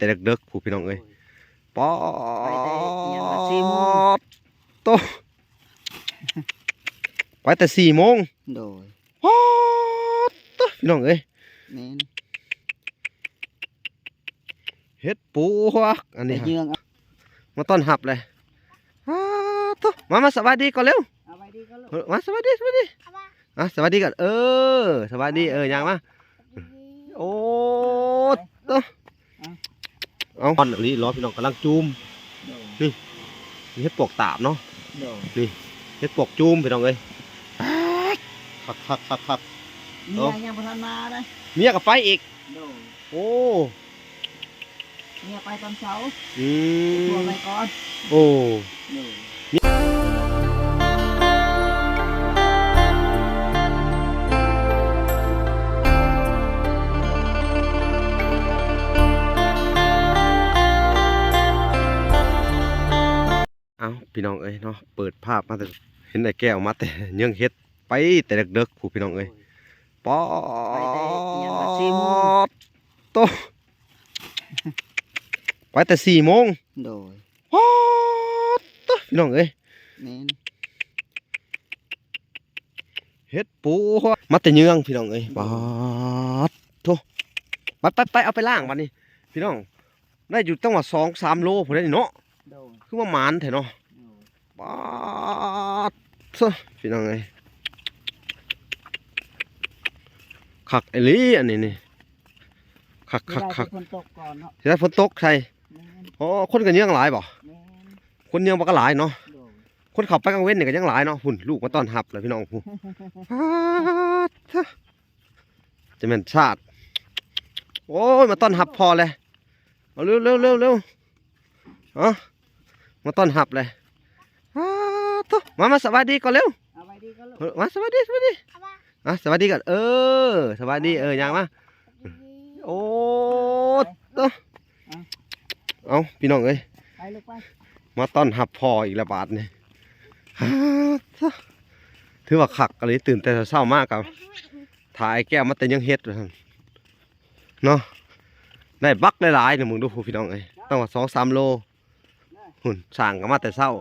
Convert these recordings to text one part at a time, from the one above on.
ແຕ່ເດິກໆ ພຸ້ນພີ່ນ້ອງເອີຍ. ໂອ້ຍ ປາດ ໄປແຕ່ຫຍັງ ສີ່ໂມງ ໂຕ ໄປແຕ່ສີ່ໂມງ ໂດຍ. ປາດ ໂຕ ພີ່ນ້ອງເອີຍ ແມ່ນ ເຫັດປວກ ອັນນີ້ ໄປເຍືອງເອົາ ມາຕ້ອນຮັບເລີຍ. ປາດ ໂຕ ມາ ມາສະບາຍດີກ່ອນເລັວ ສະບາຍດີກ່ອນລູກ ມາສະບາຍດີ ສະບາຍດີ ອ່ະ ສະບາຍດີກ່ອນ ເອີ ສະບາຍດີ ເອີ ຍ່າງມາ ໂອ້ ໂຕ ເອົາ ເອົາ ຮ້ອນອີ່ຫຼີ ລໍ ພີ່ນ້ອງກຳລັງຈູມ ໂດຍ ນີ້ ເຫັດປວກຕາບເນາະ ໂດຍ ນີ້ ເຫັດປວກຈູມ ພີ່ນ້ອງເອີຍ. ຄັກໆໆໆ ເມຍ ເອົ້າ ຍັງບໍ່ທັນມາເດ້ ເມຍກໍໄປອີກ ໂດຍ ໂອ້ ເມຍໄປຕອນເຊົ້າ ອືມ ໄປຊ່ວຍໄປກ່ອນ ໂອ້ ໂດຍ. ເອົ້າ ພີ່ນ້ອງເອີຍເນາະ ເປີດພາບມາແຕ່ ເຫັນອ້າຍແກ້ວມາແຕ່ເຍືອງເຫັດ ໄປແຕ່ເດິກໆ ພຸ້ນ ພີ່ນ້ອງເອີຍ. ປາດ ໄປແຕ່ຫຍັງ ສີ່ໂມງ ໂຕ ໄປແຕ່ສີ່ໂມງ ໂດຍ. ປາດ ໂຕ ພີ່ນ້ອງເອີຍ ແມ່ນ ເຫັດປວກ ມາແຕ່ເຍືອງ ພີ່ນ້ອງເອີຍ ໂດຍ. ປາດ ໂທ ໄປໆໆ ເອົາໄປລ້າງບັດນີ້ ພີ່ນ້ອງ ໄດ້ຢູ່ຕັ້ງວ່າສອງສາມໂລພຸ້ນເດ້ນີ້ເນາະ ໂດຍ ຄືວ່າໝານແທ້ເນາະ ໂດຍ. ປາດ ໂທ ພີ່ນ້ອງເອີຍ ຄັກອີ່ຫຼີອັນນີ້ນີ້ ຄັກໆໆ ຊິໄດ້ຝົນຕົກກ່ອນເນາະ ຊິໄດ້ຝົນຕົກໃສ່ ແມ່ນ ອໍ ຄົນກໍເຍືອງຫຼາຍບໍ່ ແມ່ນ ຄົນເຍືອງບໍ່ກໍຫຼາຍເນາະ ໂດຍ. ຄົນເຂົ້າໄປກາງເວັນນີ້ກໍຍັງຫຼາຍເນາະ ພຸ້ນ ລູກມາຕ້ອນຮັບແລ້ວ ພີ່ນ້ອງ ພຸ້ນ ປາດ ໂທ ຈະແມ່ນຊາດ ໂອ້ຍ ມາຕ້ອນຮັບພໍ່ແຫຼະ ເອົາເລັວໆໆໆ ເອົາ ມາຕ້ອນຮັບແຫຼະ ປາດ ໂທ ມາ ມາສະບາຍດີກ່ອນເລັວ ສະບາຍດີກ່ອນລູກ ມາສະບາຍດີ ສະບາຍດີ ອ່ະ ສະບາຍດີກ່ອນ ເອີ ສະບາຍດີ ເອີ ຍ່າງມາ ໂອ້ ໂຕ ເອົາ ພີ່ນ້ອງເອີຍ ໄປລູກໄປ ມາຕ້ອນຮັບພໍ່ອີກແລ້ວບາດນີ້ ປາດ ໂທ ຖືວ່າຄັກອີ່ຫຼີ ຕື່ນແຕ່ເຊົ້າມາກໍ ຖ້າອ້າຍແກ້ວມາແຕ່ເຍືອງເຫັດວ່າຊັ້ນເນາະ ໄດ້ບັກຫຼາຍໆ ນີ້ ເບິ່ງດູ ພີ່ນ້ອງເອີຍ ຕັ້ງວ່າສອງສາມໂລ ພຸ້ນ ຊ່າງກໍມາແຕ່ເຊົ້າ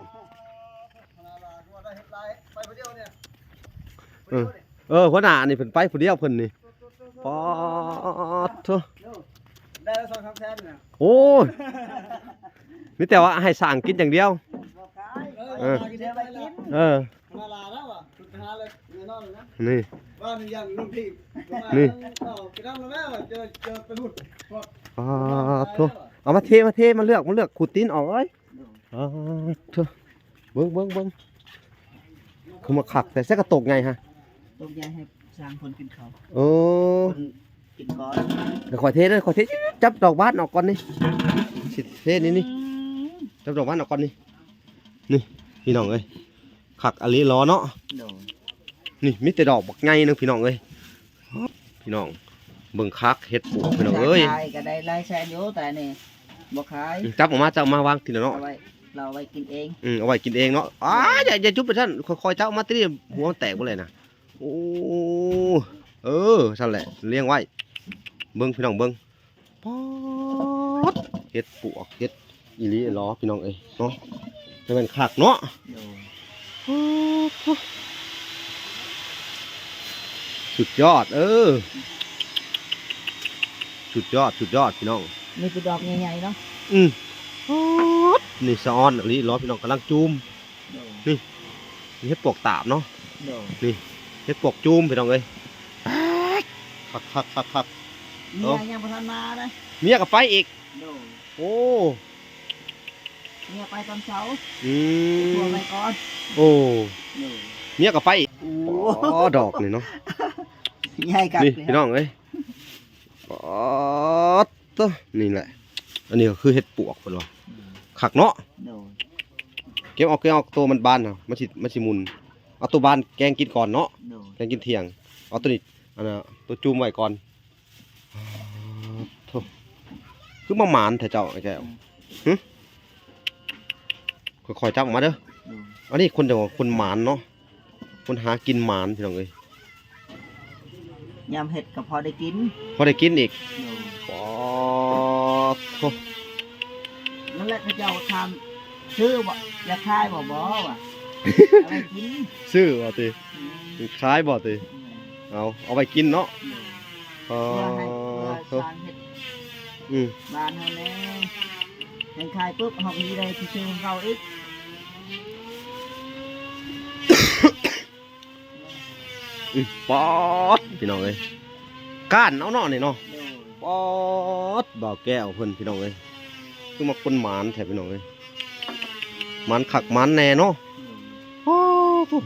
ເອີ ເອີ ຫົວໜ້ານີ້ເພິ່ນໄປຜູ້ດຽວເພິ່ນນີ້ ປາດ ໂທ ໄດ້ແລ້ວສອງສາມແສນນະ ໂອ້ຍ ມີແຕ່ວ່າໃຫ້ຊ່າງກິນຢ່າງດຽວ ບໍ່ຂາຍ ເອີ ເອີ ເອີ ມາລາແລ້ວວ່າ ສຸດທ້າຍແລ້ວແນ່ນອນນະ ນີ້ ວ່ານີ້ຢ່າງລຸງທີ່ ນີ້ ເອົາໄປນຳແລ້ວວ່າຈະ ຈະໄປຫຸດ ປາດ ໂທ ເອົາມາເທ ມາເທ ມາເລືອກ ມາເລືອກ ຂູດຕີນອອກເອີຍ ປາດ ໂທ ເບິ່ງ ເບິ່ງ ເບິ່ງ ຄືມາຄັກແທ້ ໃສ່ກະໂຕກໃຫຍ່ຮະ ໂຕກໃຫຍ່ໃຫ້ຊ່າງເພິ່ນກິນເຂົ້າ ເອີ ເພິ່ນກິນກ່ອນ ດຽວຂ້ອຍເທເດີ ຂ້ອຍເທ ຈັບດອກບານອອກກ່ອນນີ້ ຊິເທນີ້ ນີ້ ອືມ ຈັບດອກບານອອກກ່ອນນີ້ ນີ້ ພີ່ນ້ອງເອີຍ ຄັກອີ່ຫຼີຫຼໍເນາະ ໂດຍ ນີ້ມີແຕ່ດອກບັກໃຫຍ່ໜຶ່ງ ພີ່ນ້ອງເອີຍ ພີ່ນ້ອງເບິ່ງຄັກ ເຫັດປວກ ພີ່ນ້ອງເອີຍ ຂາຍກໍໄດ້ຫຼາຍແສນຢູ່ ແຕ່ນີ້ບໍ່ຂາຍ ອືມ ຈັບອອກມາ ຈັບອອກມາວາງທີລະເນາະ ເອົາໄວ້ ເຮົາເອົາໄວ້ກິນເອງ ອືມ ເອົາໄວ້ກິນເອງເນາະ ອ້າ ຢ່າ ຢ່າຈຸບໄປຊັ້ນ ຄ່ອຍໆ ຈັບອອກມາຕິ ຫົວມັນແຕກໝົດເລີຍນະ ໂອ້ ເອີ ຊັ້ນແຫຼະ ລຽງໄວ້ ເບິ່ງ ພີ່ນ້ອງເບິ່ງ ປາດ ເຫັດປວກ ເຫັດອີ່ຫຼີຫຼໍ ພີ່ນ້ອງເອີຍເນາະ ຈະແມ່ນຄັກເນາະ ໂດຍ ປາດ ສຸດຍອດ ເອີ ສຸດຍອດ ສຸດຍອດ ພີ່ນ້ອງ ນີ້ເປັນດອກໃຫຍ່ໆເນາະ ອືມ ປາດ ນີ້ສະອອນອີ່ຫຼີຫຼໍ ພີ່ນ້ອງ ກຳລັງຈູມ ໂດຍ ນີ້ ເຫັດປວກຕາບເນາະ ໂດຍ ນີ້ ເຫັດປວກຈູມ ພີ່ນ້ອງເອີຍ ປາດ ຄັກໆໆໆ ເມຍ ເອົ້າ ຍັງບໍ່ທັນມາເດ້ ເມຍກໍໄປອີກ ໂດຍ ໂອ້ ເມຍໄປຕອນເຊົ້າ ອືມ ໄປຊ່ວຍໄປກ່ອນ ໂອ້ ໂດຍ ເມຍກໍໄປອີກ ໂອ້ ອໍ ດອກນີ້ເນາະ ໃຫຍ່ຄັກ ນີ້ ພີ່ນ້ອງເອີຍ ປາດ ໂຕ ນີ້ແຫຼະ ອັນນີ້ກໍຄືເຫັດປວກເພິ່ນວ່າ ອືມ ຄັກເນາະ ໂດຍ ເກັບອອກ ເກັບອອກໂຕມັນບານນະ ມັນຊິ ມັນຊິໝຸ່ນ ເອົາໂຕບານແກງກິນກ່ອນເນາະ ໂດຍ ແກງກິນທ່ຽງ ເອົາໂຕນີ້ ອັນນ່າ ໂຕຈູມໄວ້ກ່ອນ ປາດໂທ ຄືມາໝານແທ້ເຈົ້າ ອ້າຍແກ້ວ ອືມ ຫຶ ຄ່ອຍໆ ຈັບອອກມາເດີ ໂດຍ ອັນນີ້ຄົນ ເອີ້ນວ່າຄົນໝານເນາະ ຄົນຫາກິນໝານ ພີ່ນ້ອງເອີຍ ຍາມເຮັດກໍພໍໄດ້ກິນ ພໍໄດ້ກິນອີກ ໂດຍ ປາດໂທ ນັ້ນແຫຼະ ເຂົາເຈົ້າຖາມຊື້ບໍ່ ຢາກຂາຍບໍ່ ບໍ່ວ່າ ເອົາໄວ້ກິນ ຊື້ບໍ່ຕິ ອືມ ຂາຍບໍ່ຕິ ອືມ ເອົາ ເອົາໄວ້ກິນເນາະ ເອີ ເພື່ອໃຫ້ ເພື່ອສ້າງເຮັດ ອືມ ບ້ານເຮົາແດ່ ແມ່ນຂາຍປຸບ ເຮົາກໍຊິໄດ້ໄປຊື້ຂອງເຂົາອີກ. ອືມ ປອດ ພີ່ນ້ອງເອີຍ ກ້ານເອົາເນາະນີ້ເນາະ ໂດຍ ປອດ ບ່າວແກ້ວເພິ່ນ ພີ່ນ້ອງເອີຍ ຄືວ່າຄົນໝານແທ້ ພີ່ນ້ອງເອີຍ ໝານຄັກໝານແນ່ເນາະ ໂດຍ ໂອ້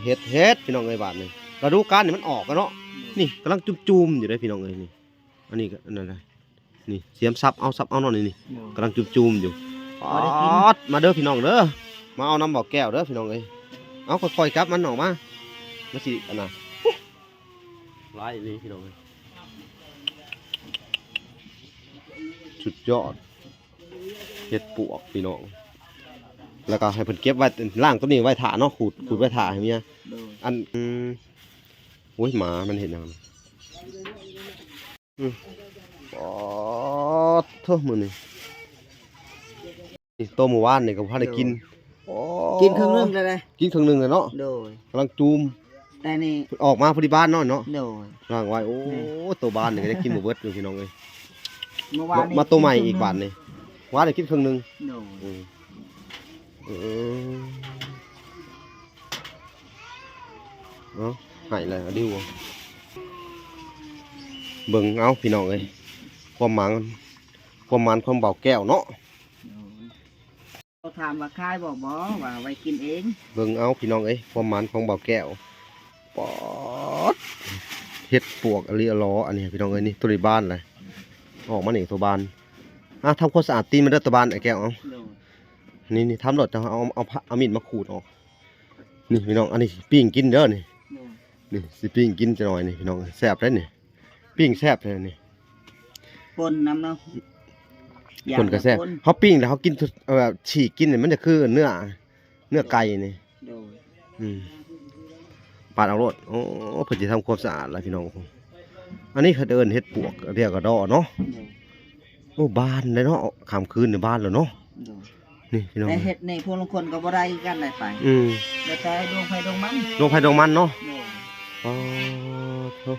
ເຮັດ ເຮັດ ພີ່ນ້ອງເອີຍ ບາດນີ້ ລະດູການນີ້ມັນອອກແລ້ວເນາະ ໂດຍ ນີ້ກຳລັງຈູມໆຢູ່ເດ້ ພີ່ນ້ອງເອີຍ ນີ້ ອັນນີ້ກໍອັນນັ້ນແຫຼະ ນີ້ ສຽມສັບເອົາ ສັບເອົາເນາະ ນີ້ ນີ້ ໂດຍ ກຳລັງຈູມໆຢູ່ ພໍໄດ້ກິນ ປາດ ມາເດີພີ່ນ້ອງເດີ ມາເອົານຳບ່າວແກ້ວເດີພີ່ນ້ອງເອີຍ ເອົາ ຄ່ອຍໆ ຈັບມັນອອກມາ ມັນຊິອັນນ່າ ຫຼາຍອີ່ຫຼີພີ່ນ້ອງເອີຍ ສຸດຍອດ ເຫັດປວກພີ່ນ້ອງ ແລ້ວກໍໃຫ້ເພິ່ນເກັບໄວ້ ລ້າງຕົວນີ້ໄວ້ຖ້າເນາະ ຂູດ ຂູດໄວ້ຖ້າໃຫ້ເມຍ ໂດຍ ອັນ ອືມ ໂອ້ຍ ໝາມັນເຮັດຫຍັງ ອືມ ປາດໂທ້ ມື້ນີ້ ນີ້ໂຕມື້ວານນີ້ກໍບໍ່ທັນໄດ້ກິນ ໂດຍ ໂອ້ ກິນເຄິ່ງໜຶ່ງແລ້ວເດ້ ກິນເຄິ່ງໜຶ່ງແລ້ວເນາະ ໂດຍ ກຳລັງຈູມ ແຕ່ນີ້ ອອກມາພໍດີບານເນາະ ເນາະ ໂດຍ ລ້າງໄວ້ ໂອ້ ນີ້ ໂຕບານນີ້ກໍໄດ້ກິນບໍ່ເບິດຢູ່ ພີ່ນ້ອງເອີຍ ເມື່ອວານນີ້ ມາ ມາໂຕໃໝ່ອີກບາດນີ້ ວານນີ້ກິນເຄິ່ງໜຶ່ງ ໂດຍ ອືມ ເອີ ເອົາ ໃຫ້ແລ້ວດິວ ເບິ່ງເອົາພີ່ນ້ອງເອີຍ ຄວາມໝານ ຄວາມໝານຂອງບ່າວແກ້ວເນາະ ໂດຍ ເຂົາຖາມວ່າຂາຍບໍ່ ບໍ່ ວ່າໄວ້ກິນເອງ ເບິ່ງເອົາພີ່ນ້ອງເອີຍ ຄວາມໝານຂອງບ່າວແກ້ວ ປອດ ເຫັດປວກອີ່ຫຼີຫຼໍ ອັນນີ້ພີ່ນ້ອງເອີຍ ນີ້ໂຕນີ້ບານເລີຍ ອອກມານີ້ໂຕບານ ອ່າ ທຳຄວາມສະອາດຕີນມັນເດີ ໂຕບານ ອ້າຍແກ້ວ ເອົາ ໂດຍ ນີ້ ນີ້ ທຳໂລດ ເອົາ ເອົາ ເອົາມີດມາຂູດອອກ ນີ້ພີ່ນ້ອງ ອັນນີ້ປີ້ງກິນເດີນີ້ ໂດຍ ນີ້ຊິປີ້ງກິນຈັກໜ່ອຍນີ້ພີ່ນ້ອງ ແຊບເດ້ນີ້ ປີ້ງແຊບແທ້ນີ້ ປົ່ນນຳເນາະ ປົ່ນກໍແຊບ ເຮົາປີ້ງແລ້ວເຮົາກິນ ເອີ ແບບສີກກິນນີ້ ມັນຈະຄືເນື້ອ ເນື້ອໄກ່ນີ້ ໂດຍ ອືມ ປາດເອົາໂລດ ໂອ້ ເພິ່ນຊິທຳຄວາມສະອາດລະພີ່ນ້ອງ ອັນນີ້ເຂົາເອີ້ນເຫັດປວກ ເອີ້ນກະດໍເນາະ ໂດຍ ໂອ້ ບານເດ້ເນາະ ຄ່ຳຄືນນີ້ບານແລ້ວເນາະ ໂດຍ ນີ້ພີ່ນ້ອງ ແຕ່ເຫັດນີ້ພວກລາງຄົນກໍບໍ່ໄດ້ຄືກັນໄດ້ໄປ ອືມ ແລ້ວແຕ່ດວງໃຜດວງມັນ ດວງໃຜດວງມັນເນາະ ໂດຍ ອໍ ໂທ້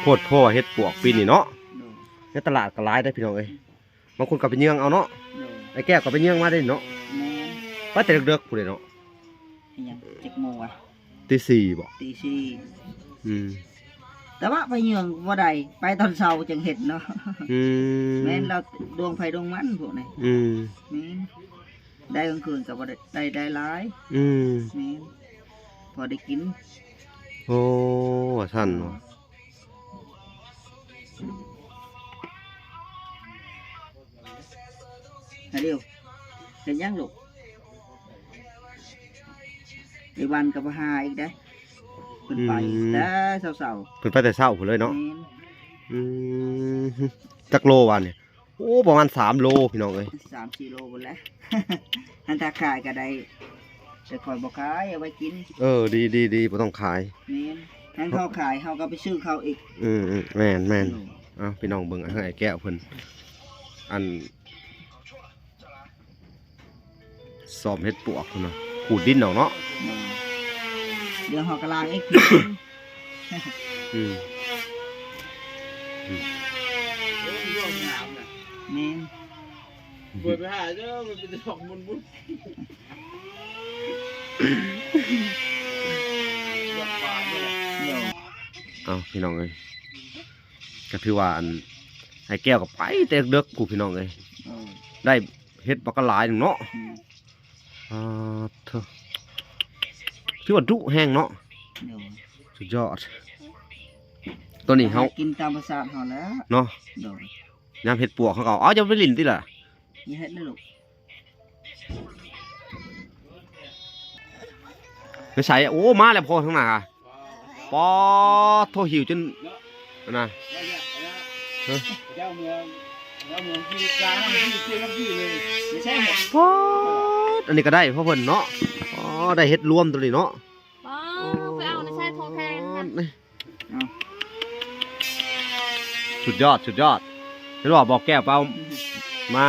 ໂພດໂພວ່າເຫັດປວກປີນີ້ເນາະ ໂດຍ ໃນຕະຫຼາດກໍຫຼາຍເດ້ພີ່ນ້ອງເອີຍ ບາງຄົນກໍໄປເຍືອງເອົາເນາະ ໂດຍ ອ້າຍແກ້ວກໍໄປເຍືອງມາໄດ້ເນາະ ແມ່ນ ໄປແຕ່ເດິກໆພຸ້ນເດ້ເນາະ ອີຫຍັງ ຈັກໂມງວະ ຕີສີ່ບໍ ຕີສີ່ ອືມ ແຕ່ວ່າໄປເຍືອງບໍ່ໄດ້ ໄປຕອນເຊົ້າຈຶ່ງເຫັນເນາະ ອືມ ແມ່ນລະ ດວງໃຜດວງມັນພວກນີ້ ອືມ ແມ່ນ ໄດ້ກາງຄືນກໍບໍ່ໄດ້ ໄດ້ ໄດ້ຫຼາຍ ອືມ ແມ່ນ ພໍໄດ້ກິນ ໂອ້ ວ່າຊັ້ນເນາະ ຮາດຽວ ເຮັດຫຍັງລູກ? ໄອ້ວັນກໍບໍ່ຫາອີກເດ້ ເພິ່ນໄປ ອືມ ແຕ່ເຊົ້າໆ ເພິ່ນໄປແຕ່ເຊົ້າພຸ້ນເລີຍເນາະ ແມ່ນ ອືມ ຈັກໂລວານນີ້? ໂອ້ ປະມານສາມໂລພີ່ນ້ອງເອີຍ ສາມສີ່ໂລພຸ້ນແຫຼະ ຫັ້ນຖ້າຂາຍກໍໄດ້ ແຕ່ຂ້ອຍບໍ່ຂາຍ ເອົາໄວ້ກິນ ເອີ ດີໆໆ ບໍ່ຕ້ອງຂາຍ ແມ່ນ ແມ່ນ ເຮົາຂາຍເຮົາກໍໄປຊື້ເຂົາອີກ ອືມໆ ແມ່ນໆ ໂດຍ ເອົາ ພີ່ນ້ອງເບິ່ງ ເອີ ອ້າຍແກ້ວເພິ່ນ ອັນ ຊອມເຫັດປວກພຸ້ນນະ ຂູດດິນອອກເນາະ ແມ່ນ ດຽວເຮົາກໍລ້າງອີກ ອືມ ອືມ ແມ່ນ ເປີດໄປຫາເດີ ມັນເປັນດອກບຸນໆ ເອົາ ພີ່ນ້ອງເອີຍ ກໍຖືວ່າ ອັນ ອ້າຍແກ້ວກໍໄປແຕ່ເດິກພຸ້ນ ພີ່ນ້ອງເອີຍ ເອີ ໄດ້ເຫັດບັກຫຼາຍໜຶ່ງເນາະ ອືມ ອ່າ ເທີ ຖືວ່າດຸແຮງເນາະ ໂດຍ ສຸດຍອດ ຕົວນີ້ເຮົາ ເຮົາກິນຕາມພາສາເຮົາແຫຼະ ເນາະ ໂດຍ ຍາມເຫັດປວກເຮົາກໍເອົາ ເອົາ ຢ່າໄປຫຼິ້ນຕິລະ ຢ່າເຮັດເດີລູກ ໄປໃສ? ໂອ້ ມາແລ້ວພໍ່ທາງໜ້າ ປາດໂທ້ ຫິວຈົນ ອັນນະ ຮະ ປາດ ອັນນີ້ກໍໄດ້ພໍ່ເພິ່ນເນາະ ອໍ ໄດ້ເຫັດລວມຕົວນີ້ເນາະ ປາດ ໂອ້ ໄປເອົາໃນໃສ່ຖົງແຂງຫັ້ນ ເອົາ ສຸດຍອດ ສຸດຍອດ ເຫັນບໍ່ ບອກແກ້ວໄປເອົາມາ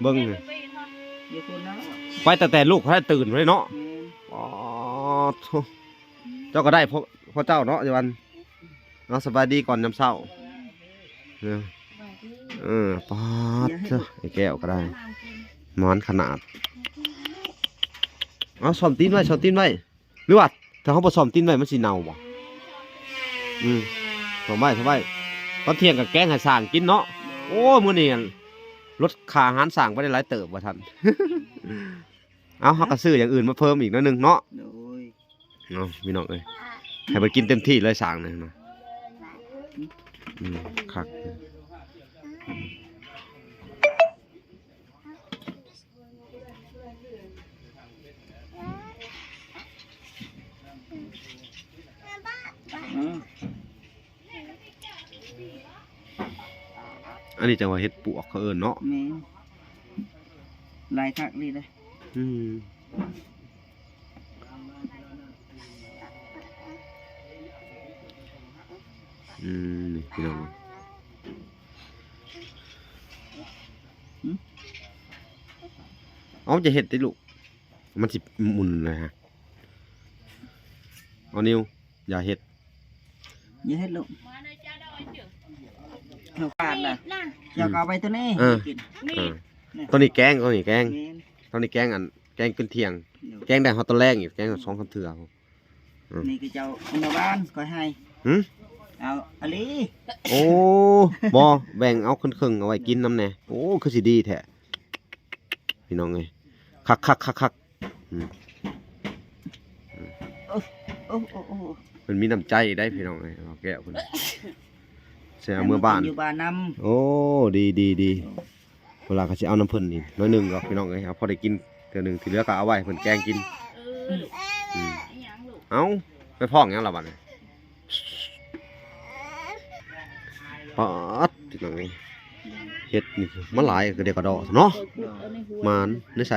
ເບິ່ງ ຢູ່ພຸ້ນນະ ໄປຕັ້ງແຕ່ລູກບໍ່ທັນຕື່ນເລີຍເນາະ. ແມ່ນ. ອໍ ໂທ້ ເຈົ້າກໍໄດ້ພວກ ພວກເຈົ້າເນາະ ຢູ່ອັນ ເອົາ ສະບາຍດີກ່ອນຍາມເຊົ້າ. ເອີ ເອີ ປາດເທີ ໄອ້ແກ້ວກໍໄດ້ ໝານຂະໜາດ. ເອົາ ສ້ອມຕີນໄວ້ ສ້ອມຕີນໄວ້. ຫຼືວ່າຖ້າເຮົາບໍ່ສ້ອມຕີນໄວ້ມັນຊິເນົ່າບໍ່? ອືມ ສ້ອມໄວ້ ສ້ອມໄວ້ ຕອນທ່ຽງກໍແກງໃຫ້ຊ້າງກິນເນາະ. ໂອ້ຍ ມື້ນີ້ລົດຄ່າອາຫານຊ້າງໄປໄດ້ຫຼາຍເຕີບວ່າຊັ້ນ. ເອົາ ເຮົາກໍຊື້ຢ່າງອື່ນມາເພີ່ມອີກໜ້ອຍໜຶ່ງເນາະ. ໂດຍ. ເອົາ ພີ່ນ້ອງເອີຍ ໃຫ້ມັນກິນເຕັມທີ່ເລີຍຊ້າງນີ້ນະ. ອືມ ຄັກ. ອັນນີ້ຈັ່ງວ່າເຫັດປວກເຂົາເອີ້ນເນາະ. ແມ່ນ ຫຼາຍຄັກນີ້ເດ້. ອືມ ອືມ ນີ້ພີ່ນ້ອງ. ຫຶ? ເອົາ ຈະເຮັດຕິລູກ ມັນຊິໝຸ່ນນະ. ເອົາ ນິວ ຢ່າເຮັດ ຢ່າເຮັດລູກ ເຮົາປາດລະ ເຈົ້າກໍເອົາໄປຕົວນີ້ ເອີ ກິນ. ເອີ ຕົວນີ້ແກງ ຕົວນີ້ແກງ. ແມ່ນ. ຕົວນີ້ແກງ ອັນ ແກງກິນທ່ຽງ. ໂດຍ. ແກງໄດ້ຮອດຕອນແລງອີກ ແກງສອງສາມເທື່ອ. ອືມ ນີ້ຄືເຈົ້າເອົາມາບ້ານຂ້ອຍໃຫ້. ຫຶ? ເອົາອີ່ຫຼີ. ໂອ້ ບໍ່ ແບ່ງເອົາເຄິ່ງໆ ເອົາໄວ້ກິນນຳແດ່. ໂອ້ ຄືຊິດີແທ້ ພີ່ນ້ອງເອີຍ. ຄັກໆໆໆ. ອືມ ໂອ້ ໂອ້ ໂອ້ ໂອ້ ເພິ່ນມີນ້ຳໃຈໄດ໋ ພີ່ນ້ອງເອີຍ. ເອົາແກ້ວເພິ່ນ ຊິເອົາເມືອບ້ານ ຢູ່ບ້ານນຳ. ໂອ້ ດີໆໆ. ເວລາກໍຊິເອົານຳເພິ່ນນີ້ໜ້ອຍໜຶ່ງດອກ ພີ່ນ້ອງເອີຍ ເອົາພໍໄດ້ກິນເທື່ອໜຶ່ງ ທີ່ເຫຼືອກໍເອົາໄວ້ໃຫ້ເພິ່ນແກງກິນ. ເອີ ອືມ ອີຫຍັງລູກ? ເອົ້າ ໄປພ້ອງຫຍັງລະບັດນີ້? ປາດ ພີ່ນ້ອງເອີຍ ເຫັດນີ້ມາຫຼາຍຄືເດກະດໍເນາະ. ມານໃນໃສ?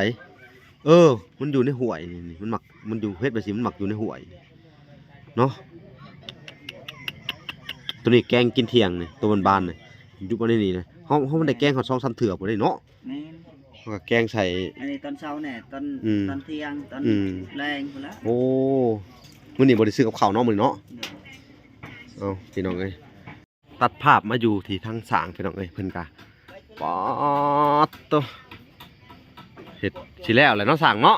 ເອີ ມັນຢູ່ໃນຫ້ວຍນີ້ ມັນມັກ ມັນຢູ່ ເຫັດແບບຊີ້ມັນມັກຢູ່ໃນຫ້ວຍເນາະ. ໂຕນີ້ແກງກິນທ່ຽງນີ້ ໂຕບານໆນີ້ ຢູ່ໃນນີ້ນະ ເຮົາ ເຮົາບໍ່ໄດ້ແກງຮອດສອງສາມເທື່ອພຸ້ນເດ້ເນາະ. ແມ່ນ. ເຮົາກໍແກງໃສ່ ອັນນີ້ຕອນເຊົ້າແດ່ ຕອນ ອືມ ຕອນທ່ຽງ ຕອນ ອືມ ແລງພຸ້ນລະ. ໂອ້ ມື້ນີ້ບໍ່ໄດ້ຊື້ກັບເຂົ້າເນາະ ມື້ນີ້ເນາະ. ໂດຍ. ເອົ້າ ພີ່ນ້ອງເອີຍ ຕັດພາບມາຢູ່ທີ່ທາງຊ້າງ ພີ່ນ້ອງເອີຍ ເພິ່ນກະ ປາດໂຕ ເຮັດຊິແລ້ວແລ້ວເນາະ ຊ້າງເນາະ.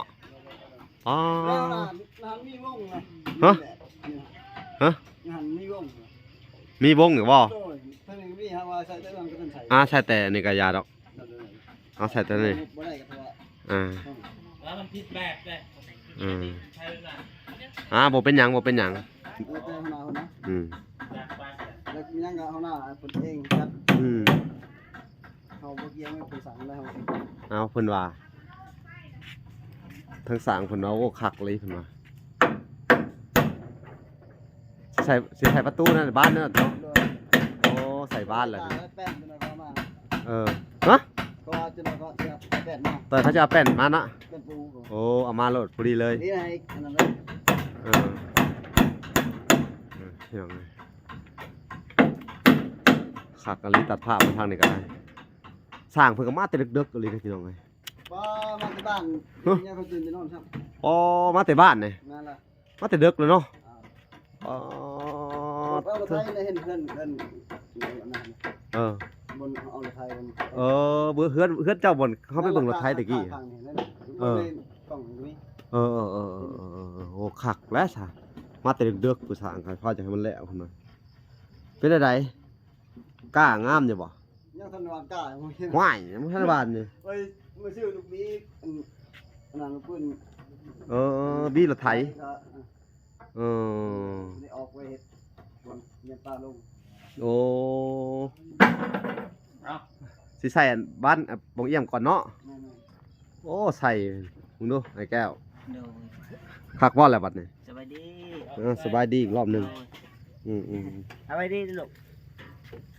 ປາດ ແລ້ວນະ ນະ ມີວົງນະ. ຮະ? ຮະ? ນະ ມີວົງນະ. ມີວົງຢູ່ບໍ່? ໂດຍ ເພິ່ນມີ ຫາວ່າໃສ່ແຕ່ນັ້ນກໍເປັນໃສ່ ອ່າ ໃສ່ແຕ່ນີ້ກໍຢ່າດອກ. ເອົາໃສ່ຕົວນີ້ ບໍ່ໄດ້ກໍເພາະວ່າ ອ່າ ແລ້ວມັນຜິດແບບເດ້. ອືມ ອ່າ ບໍ່ເປັນຫຍັງ ບໍ່ເປັນຫຍັງ. ເອີ ແຕ່ຫົວໜ້າເພິ່ນນະ. ອືມ ແລ້ວມີຫຍັງກໍຫົວໜ້າເພິ່ນເອງຈັດ. ອືມ ເຮົາບໍ່ກ່ຽວ ເພິ່ນສັ່ງແລ້ວ. ເອົາ ເພິ່ນວ່າ ທາງສ້າງເພິ່ນວ່າ ໂອ້ ຄັກເລີຍ ເພິ່ນວ່າ. ໃສ່ ຊິໃສ່ປະຕູນັ້ນ ບານນັ້ນເນາະ. ໂດຍ. ໂອ້ ໃສ່ບານແລ້ວ. ແປ້ນເພິ່ນເອົາມາ. ເອີ ຮະ? ກໍວ່າຈະໜ້ອຍກໍຊິເອົາແປ້ນມາ. ຕອນເຂົາຈະເອົາແປ້ນມານະ. ແປ້ນປູ. ໂອ້ ເອົາມາໂລດ ພໍດີເລີຍ. ນີ້ໃຫ້ອັນນັ້ນເລີຍ. ເອີ ເອີ ພີ່ນ້ອງເອີຍ ຄັກອີ່ຫຼີ. ຕັດພາບມາທາງນີ້ກໍໄດ້. ສ້າງເພິ່ນກໍມາແຕ່ເດິກໆອີ່ຫຼີເດ້ ພີ່ນ້ອງເອີຍ. ບໍ່ ມາແຕ່ບ້ານ. ຮະ? ເມຍເຂົາຕື່ນໄປນອນຊ້ຳ. ອໍ ມາແຕ່ບ້ານນີ້. ນັ້ນລະ. ມາແຕ່ເດິກເລີຍເນາະ. ອ່າ ອໍ ເອົາໄປເຫັນເຮືອນ ເຮືອນ ເອີ ບ່ອນເອົາລົດໄຖ. ເອີ ເບິ່ງເຮືອນ ເຮືອນເຈົ້າ ບ່ອນເຮົາໄປເບິ່ງລົດໄຖຕະກີ້. ເອີ ເອີ ເອີ ໂອ້ ຄັກແລ້ວຊະ ມາແຕ່ເດິກໆ ຜູ້ສ້າງກໍພໍຈະໃຫ້ມັນແລ້ວພຸ້ນນະ. ເປັນຈັ່ງໃດ ກ້າງາມຢູ່ບໍ່? ຍັງທັນຫວ່ານກ້າ. ຫ້ວຍ ຍັງບໍ່ທັນຫວ່ານຢູ່. ເອີຍ ມາຊື້ລູກບີ ອັນ ອັນນັ້ນເພິ່ນ. ເອີ ບີລົດໄຖ. ເອີ ໄດ້ອອກໄປເຮັດ ບ່ອນເຮັດປາລົງ. ໂອ້ ເອົ້າ ຊິໃສ່ອັນບ້ານ ອາ ບ່ອນອຽມກ່ອນເນາະ. ແມ່ນໆ. ໂອ້ ໃສ່ເບິ່ງດູ ອ້າຍແກ້ວ. ໂດຍ. ຄັກບໍ່ລະບັດນີ້? ສະບາຍດີ. ເອີ ສະບາຍດີອີກລອບໜຶ່ງ. ໂດຍ. ອືມໆ ສະບາຍດີລູກ.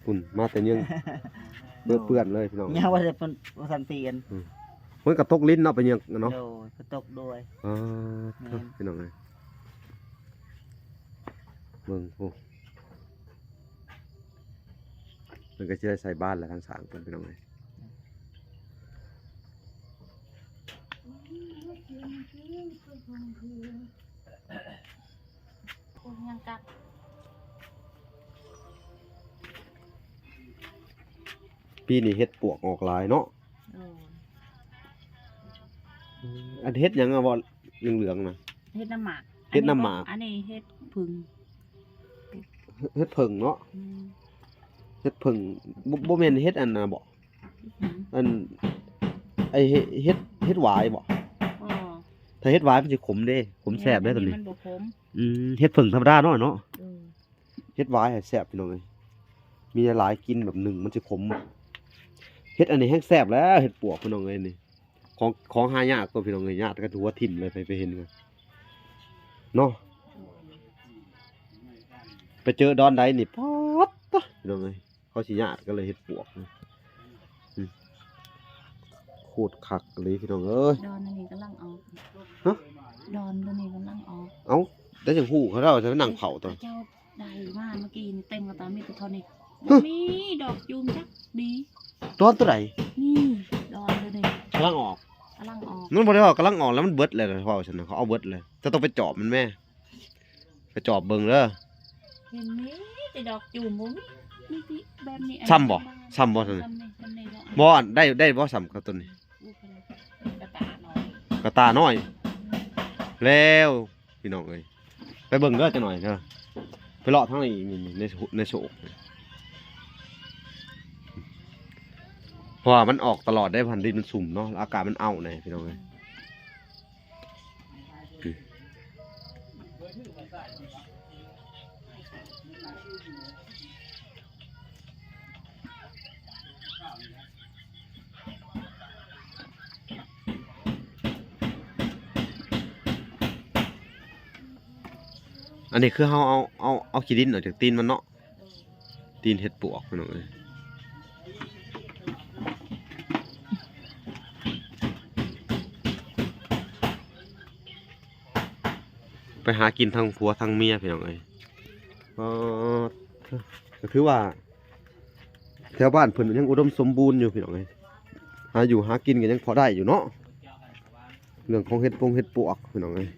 ພຸ້ນ ມາແຕ່ຍັງເປື້ອນເລີຍ ພີ່ນ້ອງ. ຍັງວ່າແຕ່ເພິ່ນບໍ່ທັນປ່ຽນ. ອືມ ເພິ່ນກໍຕົກລິນເນາະ ໄປຍັງເນາະ. ໂດຍ ກໍຕົກດ້ວຍ. ເອີ ແມ່ນ ພີ່ນ້ອງເອີຍ ເບິ່ງພຸ້ນ. พิ่นກໍຊິໄດ້ໃສ່ບາດແລ້ວທາງສ້າງເພິ່ນ ພີ່ນ້ອງເອີຍ. ໂອ້ຍ ຍັງກັດ. ປີນີ້ເຫັດປວກອອກຫຼາຍເນາະ. ໂດຍ. ອັນເຫັດຫຍັງອະ ບໍ່ເຫຼືອງໆນະ? ເຫັດນ້ຳໝາກ. ເຫັດນ້ຳໝາກ. ອັນນີ້ເຫັດ ອັນນີ້ເຫັດເຜິ້ງ. ເຫັດເຜິ້ງເນາະ. ອືມ. ເຫັດເຜິ້ງ ບໍ່ ບໍ່ແມ່ນເຫັດອັນນັ້ນບໍ? ຫຍັງ? ອັນ ໄອ້ເຫັດ ເຫັດ ເຫັດຫວາຍບໍ? ອໍ ຖ້າເຫັດຫວາຍມັນຊິຂົມເດ້ ຂົມແຊບເດ້ ໂຕນີ້ ມັນບໍ່ຂົມ. ອືມ ເຫັດເຜິ້ງທຳມະດາເນາະ ເນາະ. ເອີ ເຫັດຫວາຍແຊບ ພີ່ນ້ອງເອີຍ ມີຫຼາຍໆ ກິນແບບໜຶ້ງມັນຊິຂົມ. ເຫັດອັນນີ້ແຮງແຊບແລ້ວ ເຫັດປວກ ພີ່ນ້ອງເອີຍ ນີ້ ຂອງ ຂອງຫາຍາກຕົວະ ພີ່ນ້ອງເອີຍ ຍາດກັນຫົວຖິ້ມເລີຍ ໃຜໄປເຫັນກະເນາະ. ໄປເຈີດອນໃດນີ້ ປາດໂທ້ ພີ່ນ້ອງເອີຍ ເຂົາຊິຍາດກັນເລີຍເຫັດປວກນີ້. ອືມ ໂຄດຄັກອີ່ຫຼີ ພີ່ນ້ອງເອີຍ. ດອນອັນນີ້ກຳລັງອອກ. ຮະ? ດອນຕົວນີ້ກຳລັງອອກ. ເອົ້າ ໄດ້ຈັ່ງຮູ້ ເຂົາເຈົ້າຈະໄປນັ່ງເຝົ້າຕົວະ. ເຂົາເຈົ້າໄດ້ມາເມື່ອກີ້ນີ້ ເຕັມກະຕາ ມີແຕ່ເທົ່ານີ້. ຮະ? ບໍ່ມີດອກຈູມຈັກດີ. ດອນຕົວໃດ? ນີ້ ດອນຕົວນີ້ກຳລັງອອກ. ກຳລັງອອກ. ມັນບໍ່ໄດ້ວ່າກຳລັງອອກແລ້ວ ມັນເບິດແລ້ວ ເວົ້າຊັ້ນນະ ເຂົາເອົາເບິດແລ້ວ. ເຈົ້າຕ້ອງໄປຈອບມັນແມ້. ໄປຈອບເບິ່ງເດີ. ເຫັນມີແຕ່ດອກຈູມ ບໍ່ມີ ມີແຕ່ແບບນີ້. ຊ້ຳບໍ່? ຊ້ຳບໍ່ ສ່ຳນີ້ ສ່ຳນີ້ ບໍ່ ໄດ້ ໄດ້ບໍ່ ສ່ຳກັບໂຕນີ້? ກະຕ່ານ້ອຍ ກະຕ່ານ້ອຍ. ແລ້ວ ພີ່ນ້ອງເອີຍ ໄປເບິ່ງເດີຈັກໜ້ອຍເດີ. ໄປເລາະທາງນີ້ອີກ ນີ້ ໃນ ໃນໂຊກ ເພາະວ່າມັນອອກຕະຫຼອດເດ້ ພັນດິນມັນຊຸ່ມເນາະ ອາກາດມັນເອົ້າແດ່ ພີ່ນ້ອງເອີຍ. ອັນນີ້ຄືເຮົາເອົາ ເອົາ ເອົາຂີ້ດິນອອກຈາກຕີນມັນເນາະ. ຕີນເຫັດປວກ ພີ່ນ້ອງເອີຍ. ໄປຫາກິນທັງຜົວທັງເມຍ ພີ່ນ້ອງເອີຍ. ເອີ ກໍຖືວ່າແຖວບ້ານເພິ່ນຍັງອຸດົມສົມບູນຢູ່ ພີ່ນ້ອງເອີຍ. ຫາຢູ່ຫາກິນກໍຍັງພໍໄດ້ຢູ່ເນາະ ເລື່ອງຂອງເຫັດປົງເຫັດປວກ ພີ່ນ້ອງເອີຍ.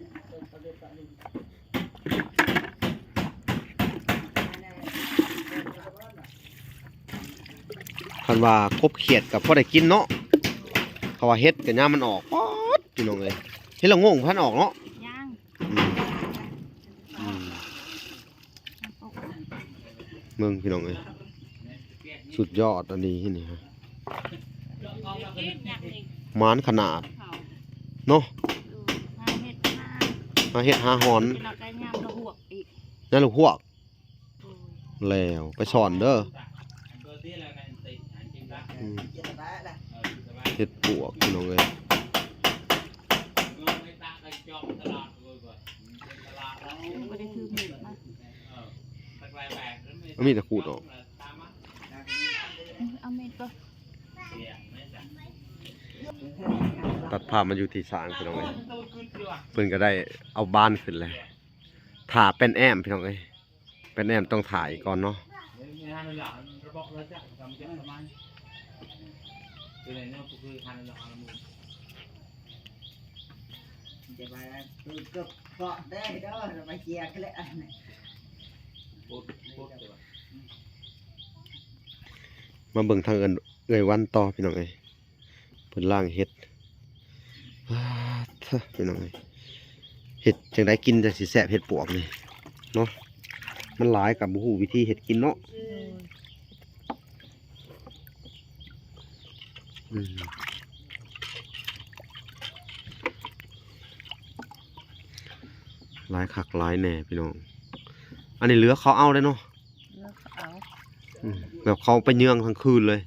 ຄັນວ່າກົບຂຽດກໍພໍໄດ້ກິນເນາະ ເພາະວ່າເຫັດກໍຍາມມັນອອກ. ປາດ ພີ່ນ້ອງເອີຍ ເຫັດລະໂງງບໍ່ທັນອອກເນາະ. ຍັງ. ອືມ ອືມ ເບິ່ງ ພີ່ນ້ອງເອີຍ ສຸດຍອດອີ່ຫຼີນີ້ ໝານຂະໜາດເນາະ. ຫາເຫັດ ຫາ ຫາເຫັດຫາຫອນ ຍາມລະຫວກອີກ ຍາມລະຫວກ. ໂດຍ. ແລ້ວໄປສອນເດີ. ອືມ ເຫັດປວກ ພີ່ນ້ອງເອີຍ. ບໍ່ໄດ້ຖືມີດມາ ເອົາມີດມາຂູດອອກ. ເອົາມີດກ່ອນ. ຕັດພາບມາຢູ່ທີ່ສາງ ພີ່ນ້ອງເອີຍ ເພິ່ນກໍໄດ້ເອົາບານຂຶ້ນແລ້ວ ຖ້າແປ້ນແອ້ມ ພີ່ນ້ອງເອີຍ. ແປ້ນແອ້ມຕ້ອງຖ້າອີກກ່ອນເນາະ. ມາເບິ່ງທາງເອື້ອຍ ເອື້ອຍວັນຕໍ່ ພີ່ນ້ອງເອີຍ. ເພິ່ນລ້າງເຫັດ ປາດເທີ ພີ່ນ້ອງເອີຍ ເຮັດຈັ່ງໃດກິນຈັ່ງຊິແຊບເຫັດປວກນີ້ເນາະ. ມັນຫຼາຍກໍບໍ່ຮູ້ວິທີເຮັດກິນເນາະ. ອືມ ຫຼາຍຄັກຫຼາຍແນ່ ພີ່ນ້ອງ. ອັນນີ້ເຫຼືອເຂົາເອົາເດ້ເນາະ. ເຫຼືອເຂົາເອົາ. ອືມ ແບບເຂົາໄປເຍືອງທັງຄືນເລີຍ.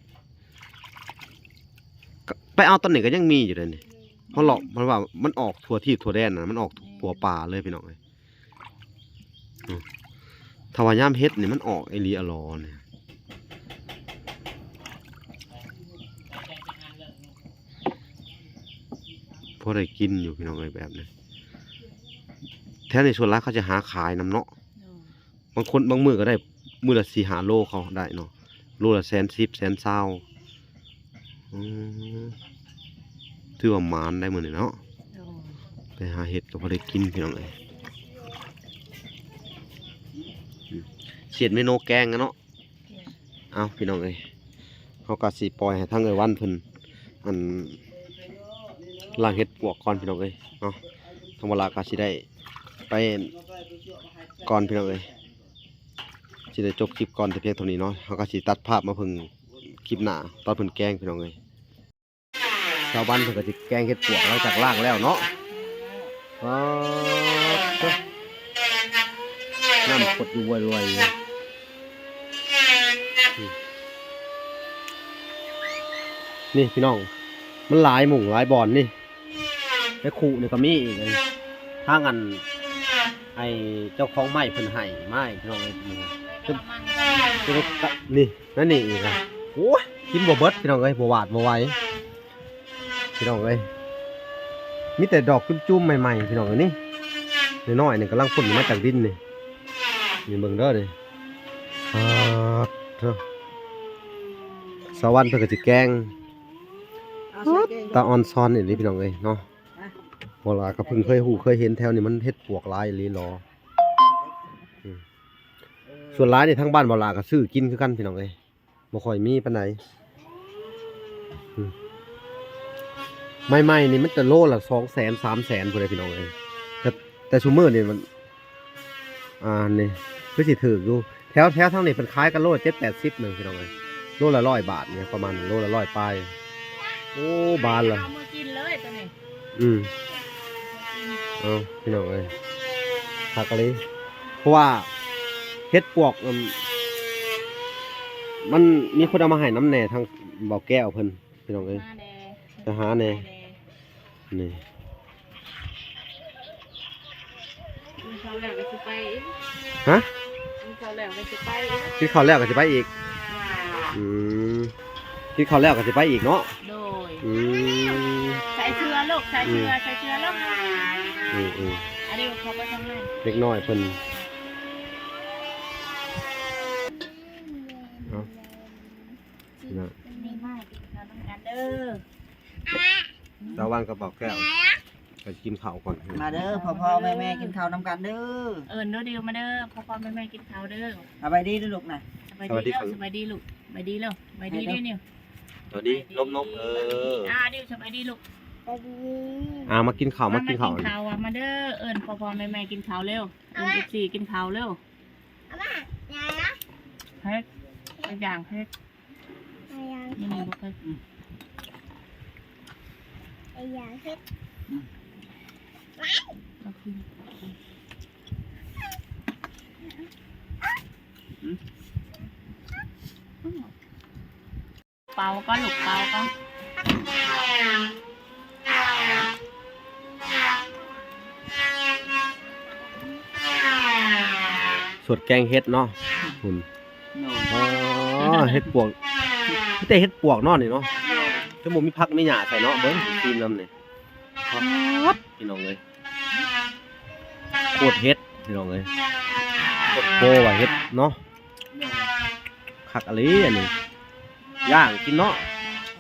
ກະໄປເອົາຕອນນີ້ກໍຍັງມີຢູ່ເດ້ນີ້. ເຮົາເລາະ ເພາະວ່າມັນອອກທົ່ວທີບທົ່ວແດນນະ ມັນອອກ ແມ່ນ ທົ່ວປ່າເລີຍ ພີ່ນ້ອງເອີຍ. ອືມ ຖ້າວ່າຍາມເຫັດນີ້ມັນອອກອີ່ຫຼີອະຫຼໍນີ້ ພໍໄດ້ກິນຢູ່ ພີ່ນ້ອງເອີຍ ແບບນີ້. ແຖວນີ້ສ່ວນຫຼາຍເຂົາຈະຫາຂາຍນຳເນາະ. ບາງຄົນບາງມື້ກໍໄດ້ມື້ລະສີ່ຫ້າໂລເຂົາໄດ້ເນາະ. ໂລລະແສນສິບ ແສນຊາວ. ອືມ ຖືວ່າໝານໄດ໋ມື້ນີ້ເນາະ. ໂດຍ ໄປຫາເຫັດກໍພໍໄດ້ກິນ ພີ່ນ້ອງເອີຍ. ອືມ ສຽດເມນູແກງຫັ້ນເນາະ. ໂດຍ ເອົ້າ ພີ່ນ້ອງເອີຍ ເຮົາກໍຊິປ່ອຍໃຫ້ທາງເອື້ອຍວັນເພິ່ນ ອັນ ລ້າງເຫັດປວກກ່ອນ ພີ່ນ້ອງເອີຍເນາະ. ທາງບ່າວຫຼ້າກໍຊິໄດ້ໄປກ່ອນ ພີ່ນ້ອງເອີຍ. ຊິໄດ້ຈົບຄລິບກ່ອນແຕ່ພຽງເທົ່ານີ້ເນາະ. ເຮົາກໍຊິຕັດພາບມາເບິ່ງຄລິບໜ້າ ຕອນເພິ່ນແກງ ພີ່ນ້ອງເອີຍ. ຊາວບ້ານເພິ່ນກໍຊິແກງເຫັດປວກ ຫຼັງຈາກລ້າງແລ້ວເນາະ. ປາດໂທ້ ນ້ຳຂົດຢູ່ລວຍໆ. ນີ້ພີ່ນ້ອງ ມັນຫຼາຍໝ່ອງຫຼາຍບ່ອນນີ້. ໃນຄຸນີ້ກໍມີອີກ ທາງອັນ ໄອ້ເຈົ້າຂອງໄມ້ເພິ່ນໃຫ້ມາອີກ ພີ່ນ້ອງເອີຍ. ນີ້ ນັ້ນນີ້ອີກ ໂອ້ຍ ກິນບໍ່ເບິດ ພີ່ນ້ອງເອີຍ ບໍ່ຫວາດບໍ່ໄຫວ ພີ່ນ້ອງເອີຍ. ມີແຕ່ດອກຈຸ້ມໆ ໃໝ່ໆ ພີ່ນ້ອງເອີຍ. ນີ້ ນ້ອຍໆ ນີ້ກຳລັງພົ້ນມາຈາກດິນນີ້ ນີ້ເບິ່ງເດີນີ້. ປາດໂທ້ ສາວວັນເພິ່ນກໍຊິແກງ ຕາອອນຊອນອີ່ຫຼີ ພີ່ນ້ອງເອີຍເນາະ. ບ່າວຫຼ້າກໍເພິ່ງເຄີຍຮູ້ເຄີຍເຫັນ ແຖວນີ້ມັນເຫັດປວກຫຼາຍອີ່ຫຼີຫຼໍ. ອືມ ສ່ວນຫຼາຍນີ້ທາງບ້ານບ່າວຫຼ້າກໍຊື້ກິນຄືກັນ ພີ່ນ້ອງເອີຍ ບໍ່ຄ່ອຍມີປານໃດ. ອືມ ໃໝ່ໆ ນີ້ມັນຈະໂລລະສອງແສນ ສາມແສນພຸ້ນເດ້ ພີ່ນ້ອງເອີຍ. ແຕ່ ແຕ່ຊຸມື້ນີ້ມັນ ອ່າ ນີ້ຄືຊິຖືກຢູ່ ແຖວ ແຖວທາງນີ້ເພິ່ນຂາຍກັນໂລລະເຈັດແປດສິບໜຶ່ງ ພີ່ນ້ອງເອີຍ. ໂລລະຮ້ອຍບາດນີ້ ປະມານໂລລະຮ້ອຍປາຍ. ໂອ້ ບານລະ ເອົາມາກິນເລີຍຕົວນີ້. ອືມ ເອົາ ພີ່ນ້ອງເອີຍ ຄັກອີ່ຫຼີ. ເພາະວ່າເຫັດປວກ ອືມ ມັນມີຄົນເອົາມາໃຫ້ນຳແດ່ ທາງບ່າວແກ້ວເພິ່ນ ພີ່ນ້ອງເອີຍ ໄປຫາແດ່. ນີ້ ກິນຂ້າວແລ້ວກໍຊິໄປອີກ. ຮະ? ກິນຂ້າວແລ້ວກໍຊິໄປອີກ. ກິນຂ້າວແລ້ວກໍຊິໄປອີກ. ອືມ ກິນຂ້າວແລ້ວກໍຊິໄປອີກເນາະ. ໂດຍ. ອືມ ໃສ່ເສື້ອລູກ ໃສ່ເສື້ອ ອືມ ໃສ່ເສື້ອລູກ. ອືມໆ ອັນນີ້ເຂົາໄປທາງໃນ ເດັກນ້ອຍເພິ່ນ ເອົາ ນີ້ນະ ນີ້ມາກິນຂ້າວນຳກັນເດີ. ສາວວັນກັບບ່າວແກ້ວ ໄປກິນເຂົ້າກ່ອນ. ມາເດີ ພໍ່ໆ ແມ່ໆ ກິນເຂົ້ານຳກັນເດີ. ເອີ້ນດູດິວມາເດີ ພໍ່ໆ ແມ່ໆ ກິນເຂົ້າເດີ. ສະບາຍດີລູກນະ. ສະບາຍດີເດີ ສະບາຍດີລູກ ສະບາຍດີເດີ. ສະບາຍດີ ສະບາຍດີ ເອີ ອ່າ ດິວສະບາຍດີລູກ. ອ່າ ມາກິນເຂົ້າ ມາກິນເຂົ້າ ມາກິນເຂົ້າ ມາເດີ. ເອີ້ນພໍ່ໆ ແມ່ໆ ກິນເຂົ້າເລັວ ເອີ້ນເອັຟຊີ ກິນເຂົ້າເລັວ. ເຮັດ ຢ່າງເຮັດ ອືມ ບໍ່ເຄີຍ ອືມ ໄປຢາງເຮັດ ອືມ ອືມ ເປົ່າກ່ອນລູກ ເປົ່າກ່ອນ. ສວດແກງເຫັດເນາະ ພຸ້ນ. ອໍ ເຫັດປວກ ມີແຕ່ເຫັດປວກເນາະນີ້ເນາະ. ໂດຍ. ຄືບໍ່ມີຜັກມີຫຍ້າໃສ່ເນາະ. ເບິ່ງ ຊີມນຳນີ້ ປາດ ພີ່ນ້ອງເອີຍ ໂຄດເຫັດ ພີ່ນ້ອງເອີຍ ໂຄດໂພວ່າເຫັດເນາະ. ໂດຍ. ຄັກອີ່ຫຼີອັນນີ້ ຍ່າງກິນເນາະ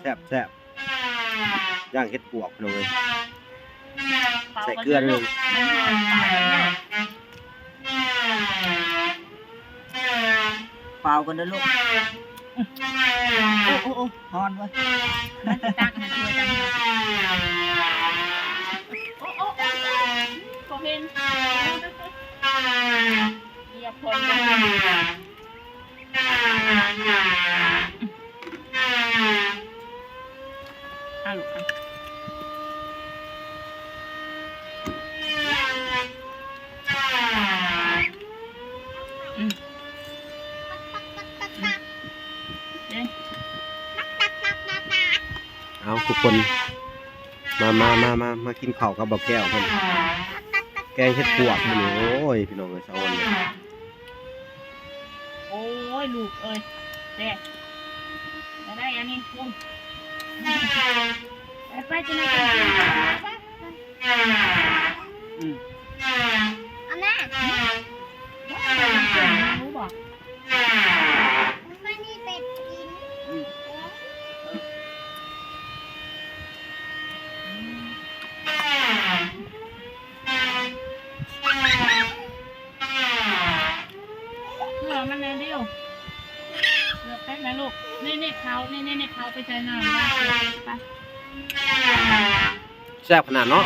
ແຊບໆ. ຍ່າງເຫັດປວກ ພີ່ນ້ອງເອີຍ ໃສ່ເກືອໜ້ອຍໜຶ່ງ. ເປົ່າກ່ອນເດີລູກ. ໂອ້ ໂອ້ ໂອ້ ຮ້ອນເວີ້ຍ. ມັນຊິຕັກໃຫ້ຖ້ວຍກັນ. ໂອ້ ໂອ້ ໂອ້ ໂອ້ ບໍ່ເຫັນ. ເຫຍບຄົນເບິ່ງ. ອາ ລູກ ອາ ອືມ ເອົາ ທຸກຄົນ ມາ ມາ ມາ ມາ ມາກິນເຂົ້າກັບບ່າວແກ້ວເພິ່ນ. ແກງເຫັດປວກມື້ນີ້ ໂອ້ຍ ພີ່ນ້ອງເອີຍ ສະອອນເລີຍ. ໂອ້ຍ ລູກເອີຍ ແດ່ ໄດ້ອັນນີ້ ໄປ ໄປ ຈະໄດ້ກິນ ໄປ ໄປ ອືມ ເອົາແມ່ ຮູ້ບໍ່? ມັນມີເປັດ. ເນັດເຂົາ ເນັດ ເນັດ ເນັດເຂົາໄປໃສ່ນ້ຳ ໄປ ໄປ ແຊບຂະໜາດເນາະ.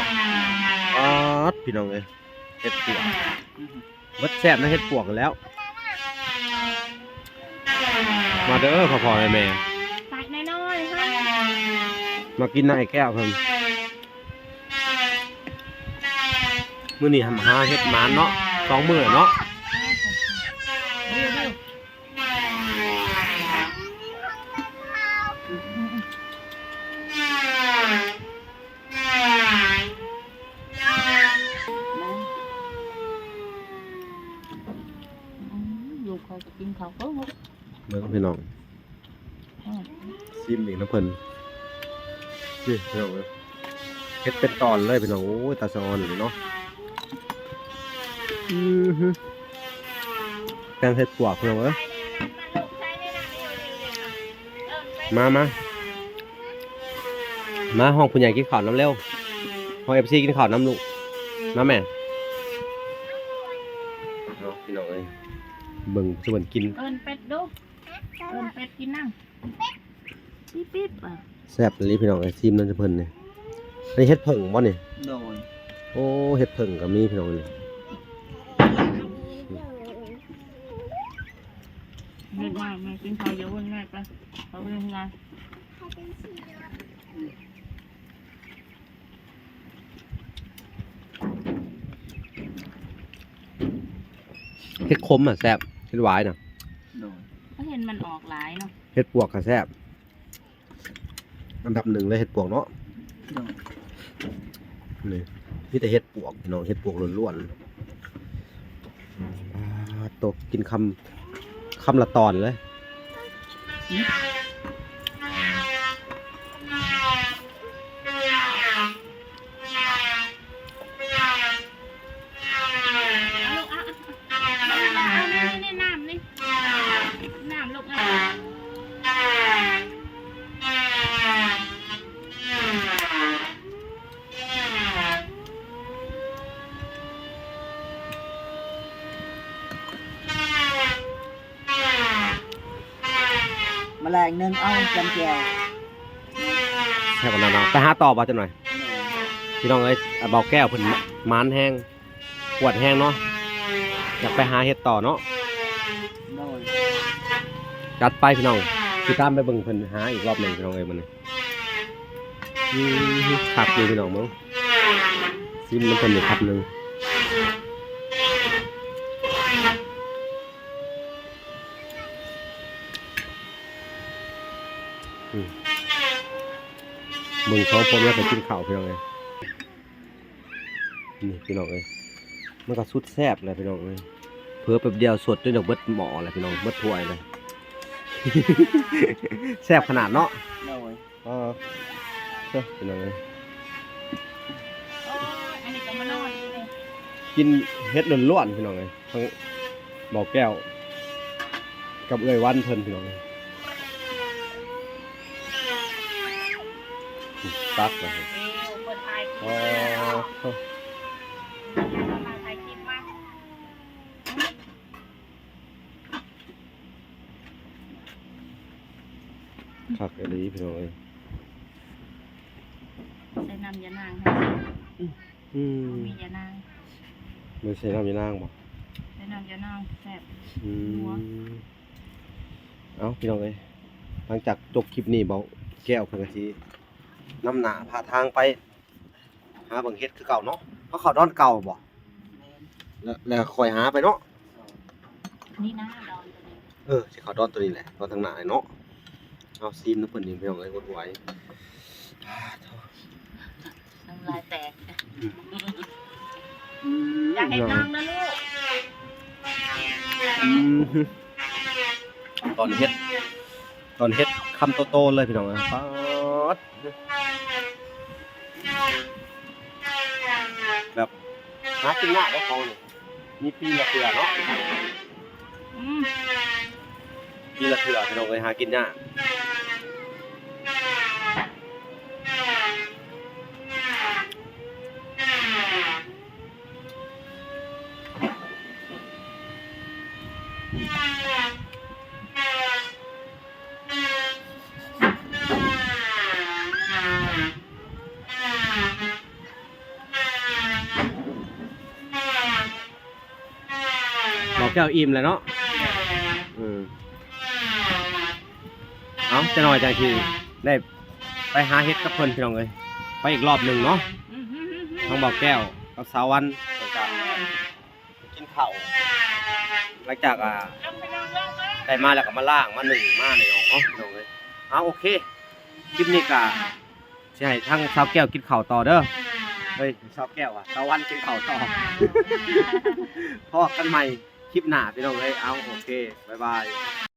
ປາດ ພີ່ນ້ອງເອີຍ ເຫັດປວກ ເບິດແຊບນຳເຫັດປວກຫັ້ນແລ້ວ. ມາເດີພໍ່ໆແມ່ໆ ຕັກນ້ອຍໆ ມາກິນນຳອ້າຍແກ້ວເພິ່ນ. ມື້ນີ້ຫາເຫັດໝານເນາະ ສອງມື້ແລ້ວເນາະ. ລູກຂ້ອຍກໍກິນເຂົ້າ ເບິ່ງພີ່ນ້ອງ ອືມ ຊີມອີກນຳເພິ່ນ. ນີ້ພີ່ນ້ອງເອີຍ ເຮັດເປັນຕອນເລີຍພີ່ນ້ອງ. ໂອ້ຍ ຕາສະອອນເລີຍເນາະ. ອືຮຶ ແກງເຫັດປວກພີ່ນ້ອງເອີຍ. ມາ ມາ ມາ ຮ້ອງຜູ້ໃຫຍ່ກິນເຂົ້ານຳເລັວ. ຮ້ອງເອັຟຊີກິນເຂົ້ານຳລູກ ມາແມ່. ເອົາ ພີ່ນ້ອງເອີຍ ເບິ່ງເພິ່ນກິນ. ເອີ້ນເປັດດູ ເອີ້ນເປັດກິນນຳ. ປີ້ບໆ ອ່ະ ແຊບອີ່ຫຼີພີ່ນ້ອງເອີຍ. ຊີມນຳເພິ່ນນີ້ ອັນນີ້ເຫັດເຜິ້ງບໍ່ນີ້? ໂດຍ. ໂອ້ ເຫັດເຜິ້ງກໍມີພີ່ນ້ອງນີ້. ເຮັດມາ ມາກິນເຂົ້າ ຢ່າວຸ້ນງ່າຍ ໄປ ເຂົ້າໄປເຮັດງານ. ເຫັດຂົມນະແຊບ ເຫັດຫວາຍນະ. ໂດຍ. ກໍເຫັນມັນອອກຫຼາຍເນາະ. ເຫັດປວກກໍແຊບ ອັນດັບໜຶ່ງເລີຍເຫັດປວກເນາະ. ໂດຍ. ນີ້ມີແຕ່ເຫັດປວກພີ່ນ້ອງ ເຫັດປວກລ້ວນໆ. ປາດໂຕ ກິນຄຳ ຄຳລະຕອນເລີຍ. ມາແລງໜຶ່ງເອົາຈຳແຈ່ວ. ແຊບຂະໜາດເນາະ. ໄປຫາຕໍ່ບໍ່ຈັກໜ່ອຍ? ພີ່ນ້ອງເອີຍ ບ່າວແກ້ວເພິ່ນມານແຮງ ປວດແຮງເນາະ. ຢາກໄປຫາເຫັດຕໍ່ເນາະ. ໂດຍ. ຈັດໄປພີ່ນ້ອງ ຕິດຕາມໄປເບິ່ງເພິ່ນຫາອີກລອບໜຶ່ງພີ່ນ້ອງເອີຍມື້ນີ້. ອືມ ຄັກຢູ່ພີ່ນ້ອງເບິ່ງ ຊີມນຳເພິ່ນອີກຄຳໜຶ່ງ. ອືມ ເບິ່ງສອງຜົວເມຍເພິ່ນກິນເຂົ້າພີ່ນ້ອງເອີຍ. ນີ້ພີ່ນ້ອງເອີຍ ມັນກໍສຸດແຊບແລ້ວພີ່ນ້ອງເອີຍ. ເຜີແປັບດຽວສົດຈົນຈະເບິດໝໍ້ແລ້ວພີ່ນ້ອງ ເບິດຖ້ວຍເລີຍ. ແຊບຂະໜາດເນາະ. ໂດຍ. ອໍ ເອີ ພີ່ນ້ອງເອີຍ ໂອ້ຍ ອັນນີ້ກໍມານອນຢູ່ນີ້ ກິນເຫັດລ້ວນໆ ພີ່ນ້ອງເອີຍ. ທັງບ່າວແກ້ວກັບເອື້ອຍວັນເພິ່ນພີ່ນ້ອງ ຕັກລະ. ເອີ ເພິ່ນຖ່າຍຄລິບ ອໍ ເພິ່ນມາຖ່າຍຄລິບມາ. ຄັກອີ່ຫຼີພີ່ນ້ອງເອີຍ. ໃສ່ນ້ຳຢານາງໃຫ້. ອືມ ບໍ່ມີຢານາງ. ບໍ່ໃສ່ນ້ຳຢານາງບໍ່? ໃສ່ນ້ຳຢານາງແຊບ. ອືມ ນົວ. ເອົ້າ ພີ່ນ້ອງເອີຍ ຫຼັງຈາກຈົບຄລິບນີ້ ບ່າວແກ້ວເພິ່ນກໍຊິນຳໜ້າພາທາງໄປຫາເບິ່ງເຫັດຄືເກົ່າເນາະ. ເຮົາເຂົ້າດອນເກົ່າບໍ່? ແມ່ນ. ແລ້ວ ແລ້ວຄ່ອຍຫາໄປເນາະ. ນີ້ນະ ດອນໂຕນີ້. ເອີ ຊິເຂົ້າດອນໂຕນີ້ແຫຼະ ດອນທາງໜ້າເນາະ. ເອົາ ຊີມນຳເພິ່ນນີ້ ພີ່ນ້ອງເອີຍ ອົດໄຫວ. ອ້າໂທ້ ນ້ຳລາຍແຕກ. ອືມ ອືມ ຢ່າເຮັດນ້ອງນະລູກ. ອືມ ຕອນເຫັດ ຕອນເຫັດຄຳໂຕໆເລີຍ ພີ່ນ້ອງເອີຍ. ປາດ ແບບຫາກິນຍາກເດ້ເຂົານີ້ ມີປີລະເທື່ອເນາະ. ອືມ ປີລະເທື່ອ ພີ່ນ້ອງເອີຍ ຫາກິນຍາກ. ອືມ ແກ້ວອີ່ມແລ້ວເນາະ. ອືມ ເອົາ ຈັກໜ້ອຍຈັ່ງຊິໄດ້ໄປຫາເຮັດກັບເພິ່ນ ພີ່ນ້ອງເອີຍ. ໄປອີກລອບໜຶ່ງເນາະ ທາງບ່າວແກ້ວກັບສາວວັນ ເພິ່ນກະກິນເຂົ້າ ຫຼັງຈາກ ອ່າ ໄດ້ມາແລ້ວກໍມາລ້າງມາໜຶ້ງມານີ້ເນາະ ພີ່ນ້ອງເອີຍ. ເອົາ ໂອເຄ ຄລິບນີ້ກະຊິໃຫ້ທາງສາວແກ້ວກິນເຂົ້າຕໍ່ເດີ. ເອີຍ ສາວແກ້ວວ່າ ສາວວັນກິນເຂົ້າຕໍ່. ພໍ້ກັນໃໝ່ຄລິບໜ້າ ພີ່ນ້ອງເອີຍ. ເອົາ ໂອເຄ ບາຍບາຍ.